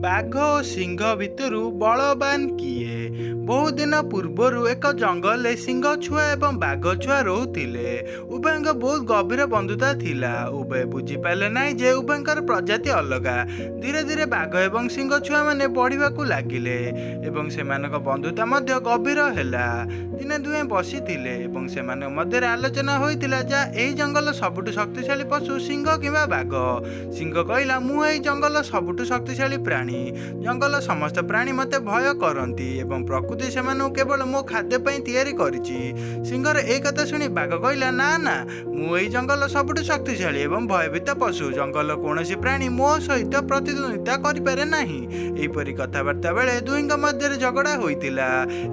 ବାଘ ଓ ସିଂହ ଭିତରୁ ବଳବାନ କିଏ? ବହୁ ଦିନ ପୂର୍ବରୁ ଏକ ଜଙ୍ଗଲରେ ସିଂହ ଛୁଆ ଏବଂ ବାଘ ଛୁଆ ରହୁଥିଲେ। ଉଭୟଙ୍କ ବହୁତ ଗଭୀର ବନ୍ଧୁତା ଥିଲା। ଉଭୟ ବୁଝିପାରିଲେ ନାହିଁ ଯେ ଉଭୟଙ୍କର ପ୍ରଜାତି ଅଲଗା। ଧୀରେ ଧୀରେ ବାଘ ଏବଂ ସିଂହ ଛୁଆମାନେ ବଢ଼ିବାକୁ ଲାଗିଲେ ଏବଂ ସେମାନଙ୍କ ବନ୍ଧୁତା ମଧ୍ୟ ଗଭୀର ହେଲା। ଦିନେ ଦୁହେଁ ବସିଥିଲେ ଏବଂ ସେମାନଙ୍କ ମଧ୍ୟରେ ଆଲୋଚନା ହୋଇଥିଲା ଯାହା ଏହି ଜଙ୍ଗଲର ସବୁଠୁ ଶକ୍ତିଶାଳୀ ପଶୁ ସିଂହ କିମ୍ବା ବାଘ। ସିଂହ କହିଲା, ମୁଁ ଏହି ଜଙ୍ଗଲର ସବୁଠୁ ଶକ୍ତିଶାଳୀ ପ୍ରାଣୀ। ଜଙ୍ଗଲର ସମସ୍ତ ପ୍ରାଣୀ ମୋତେ ଭୟ କରନ୍ତି ଏବଂ ପ୍ରକୃତି ସେମାନଙ୍କୁ କେବଳ ମୋ ଖାଦ୍ୟ ପାଇଁ ତିଆରି କରିଛି। ସିଂହର ଏହି କଥା ଶୁଣି ବାଘ କହିଲା, ନା ନା, ମୁଁ ଏହି ଜଙ୍ଗଲର ସବୁଠୁ ଶକ୍ତିଶାଳୀ ଏବଂ ଭୟଭୀତ ପଶୁ। ଜଙ୍ଗଲର କୌଣସି ପ୍ରାଣୀ ମୋ ସହିତ ପ୍ରତିଦ୍ୱନ୍ଦ୍ୱିତା କରିପାରେ ନାହିଁ। ଏହିପରି କଥାବାର୍ତ୍ତା ବେଳେ ଦୁହିଁଙ୍କ ମଧ୍ୟରେ ଝଗଡ଼ା ହୋଇଥିଲା।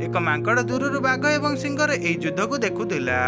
ଏକ ମାଙ୍କଡ଼ ଦୂରରୁ ବାଘ ଏବଂ ସିଂହର ଏହି ଯୁଦ୍ଧକୁ ଦେଖୁଥିଲା।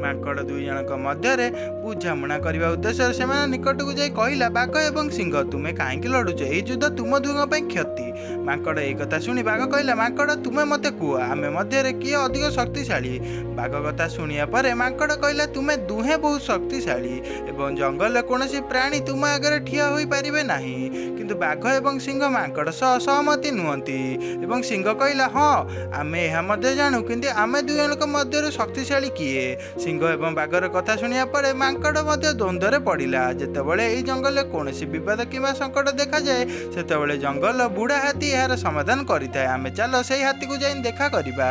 ମାଙ୍କଡ଼ ଦୁଇ ଜଣଙ୍କ ମଧ୍ୟରେ ବୁଝାମଣା କରିବା ଉଦ୍ଦେଶ୍ୟରେ ସେମାନଙ୍କ ନିକଟକୁ ଯାଇ କହିଲା, ବାଘ ଏବଂ ସିଂହ, ତୁମେ କାହିଁକି ଲଢ଼ୁଛ? ଏହି ଯୁଦ୍ଧ ତୁମ ଦୁହିଁଙ୍କ ପାଇଁ କ୍ଷତି। ମାଙ୍କଡ଼ ଏହି କଥା ଶୁଣି ବାଘ କହିଲା, ମାଙ୍କଡ଼, ତୁମେ ମୋତେ କୁହ, ଆମେ ମଧ୍ୟରେ କିଏ ଅଧିକ ଶକ୍ତିଶାଳୀ? ବାଘ କଥା ଶୁଣିବା ପରେ ମାଙ୍କଡ଼ କହିଲା, ତୁମେ ଦୁହେଁ ବହୁତ ଶକ୍ତିଶାଳୀ ଏବଂ ଜଙ୍ଗଲରେ କୌଣସି ପ୍ରାଣୀ ତୁମ ଆଗରେ ଠିଆ ହୋଇପାରିବେ ନାହିଁ। କିନ୍ତୁ ବାଘ ଏବଂ ସିଂହ ମାଙ୍କଡ଼ ସହ ସହମତି ନୁହନ୍ତି ଏବଂ ସିଂହ କହିଲା, ହଁ, ଆମେ ଏହା ମଧ୍ୟ ଜାଣୁ, କିନ୍ତୁ ଆମେ ଦୁଇ ଜଣଙ୍କ ମଧ୍ୟରୁ ଶକ୍ତିଶାଳୀ କିଏ? ସିଂହ ଏବଂ ବାଘର କଥା ଶୁଣିବା ପରେ ମାଙ୍କଡ଼ ମଧ୍ୟ ଦ୍ୱନ୍ଦ୍ୱରେ ପଡ଼ିଲା। ଯେତେବେଳେ ଏହି ଜଙ୍ଗଲରେ କୌଣସି ବିବାଦ କିମ୍ବା ସଙ୍କଟ ଦେଖାଯାଏ, ସେତେବେଳେ ଜଙ୍ଗଲର ବୁଢ଼ା ହାତୀ ଏହାର ସମାଧାନ କରିଥାଏ। ଆମେ ଚାଲ ସେଇ ହାତୀକୁ ଯାଇ ଦେଖା କରିବା।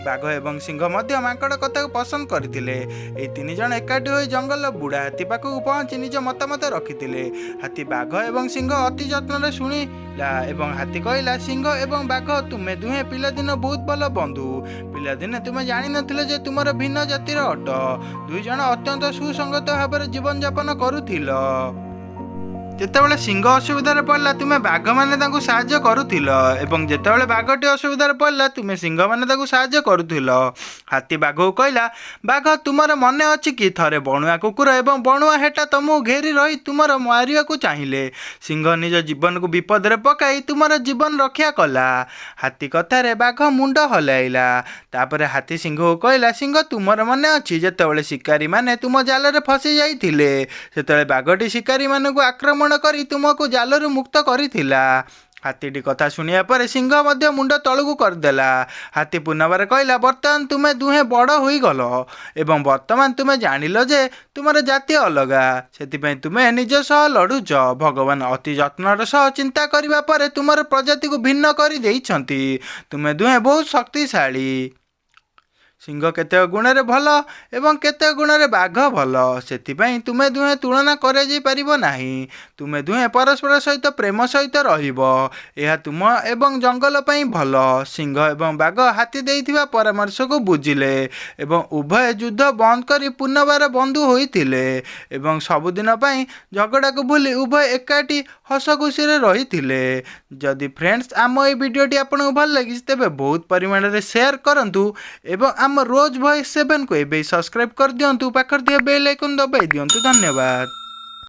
ବାଘ ଏବଂ ସିଂହ ମଧ୍ୟ ମାଙ୍କଡ଼ କଥାକୁ ପସନ୍ଦ କରିଥିଲେ। ଏହି ତିନି ଜଣ ଏକାଠି ହୋଇ ଜଙ୍ଗଲର ବୁଢ଼ା ହାତୀ ପାଖକୁ ପହଞ୍ଚି ନିଜ ମତାମତ ରଖିଥିଲେ। ହାତୀ ବାଘ ଏବଂ ସିଂହ ଅତି ଯତ୍ନରେ ଶୁଣିଲା ଏବଂ ହାତୀ କହିଲା, ସିଂହ ଏବଂ ବାଘ, ତୁମେ ଦୁହେଁ ପିଲାଦିନ ବହୁତ ଭଲ ବନ୍ଧୁ। ପିଲାଦିନେ ତୁମେ ଜାଣିନଥିଲ ଯେ ତୁମର ଭିନ୍ନ ଜାତିର ଅଟ। ଦୁଇ ଜଣ ଅତ୍ୟନ୍ତ ସୁସଙ୍ଗତ ଭାବରେ ଜୀବନଯାପନ କରୁଥିଲ। ଯେତେବେଳେ ସିଂହ ଅସୁବିଧାରେ ପଡ଼ିଲା, ତୁମେ ବାଘମାନେ ତାଙ୍କୁ ସାହାଯ୍ୟ କରୁଥିଲ ଏବଂ ଯେତେବେଳେ ବାଘଟି ଅସୁବିଧାରେ ପଡ଼ିଲା, ତୁମେ ସିଂହମାନେ ତାକୁ ସାହାଯ୍ୟ କରୁଥିଲ। ହାତୀ ବାଘକୁ କହିଲା, ବାଘ, ତୁମର ମନେ ଅଛି କି ଥରେ ବଣୁଆ କୁକୁର ଏବଂ ବଣୁଆ ହେଟା ତୁମକୁ ଘେରି ରହି ତୁମର ମାରିବାକୁ ଚାହିଁଲେ? ସିଂହ ନିଜ ଜୀବନକୁ ବିପଦରେ ପକାଇ ତୁମର ଜୀବନ ରକ୍ଷା କଲା। ହାତୀ କଥାରେ ବାଘ ମୁଣ୍ଡ ହଲାଇଲା। ତାପରେ ହାତୀ ସିଂହକୁ କହିଲା, ସିଂହ, ତୁମର ମନେ ଅଛି ଯେତେବେଳେ ଶିକାରୀମାନେ ତୁମ ଜାଲରେ ଫସି ଯାଇଥିଲେ, ସେତେବେଳେ ବାଘଟି ଶିକାରୀମାନଙ୍କୁ ଆକ୍ରମଣ କରି ତୁମକୁ ଜାଲରୁ ମୁକ୍ତ କରିଥିଲା? ହାତୀଟି କଥା ଶୁଣିବା ପରେ ସିଂହ ମଧ୍ୟ ମୁଣ୍ଡ ତଳକୁ କରିଦେଲା। ହାତୀ ପୁନର୍ବାର କହିଲା, ବର୍ତ୍ତମାନ ତୁମେ ଦୁହେଁ ବଡ଼ ହୋଇଗଲ ଏବଂ ବର୍ତ୍ତମାନ ତୁମେ ଜାଣିଲ ଯେ ତୁମର ଜାତି ଅଲଗା। ସେଥିପାଇଁ ତୁମେ ନିଜ ସହ ଲଢ଼ୁଛ। ଭଗବାନ ଅତି ଯତ୍ନର ସହ ଚିନ୍ତା କରିବା ପରେ ତୁମର ପ୍ରଜାତିକୁ ଭିନ୍ନ କରି ଦେଇଛନ୍ତି। ତୁମେ ଦୁହେଁ ବହୁତ ଶକ୍ତିଶାଳୀ। ସିଂହ କେତେକ ଗୁଣରେ ଭଲ ଏବଂ କେତେକ ଗୁଣରେ ବାଘ ଭଲ। ସେଥିପାଇଁ ତୁମେ ଦୁହେଁ ତୁଳନା କରାଯାଇ ପାରିବ ନାହିଁ। ତୁମେ ଦୁହେଁ ପରସ୍ପର ସହିତ ପ୍ରେମ ସହିତ ରହିବ। ଏହା ତୁମ ଏବଂ ଜଙ୍ଗଲ ପାଇଁ ଭଲ। ସିଂହ ଏବଂ ବାଘ ହାତୀ ଦେଇଥିବା ପରାମର୍ଶକୁ ବୁଝିଲେ ଏବଂ ଉଭୟ ଯୁଦ୍ଧ ବନ୍ଦ କରି ପୁନର୍ବାର ବନ୍ଧୁ ହୋଇଥିଲେ ଏବଂ ସବୁଦିନ ପାଇଁ ଝଗଡ଼ାକୁ ଭୁଲି ଉଭୟ ଏକାଠି ହସଖୁସିରେ ରହିଥିଲେ। ଯଦି ଫ୍ରେଣ୍ଡସ୍, ଆମ ଏଇ ଭିଡ଼ିଓଟି ଆପଣଙ୍କୁ ଭଲ ଲାଗିଛି, ତେବେ ବହୁତ ପରିମାଣରେ ସେୟାର କରନ୍ତୁ ଏବଂ ଆମ ରୋଜ୍ ଭଏସ୍ 7କୁ ଏବେ ସବସ୍କ୍ରାଇବ୍ କରିଦିଅନ୍ତୁ। ପାଖରେ ଥିବା ବେଲ୍ ଆଇକନ୍ ଦବାଇ ଦିଅନ୍ତୁ। ଧନ୍ୟବାଦ।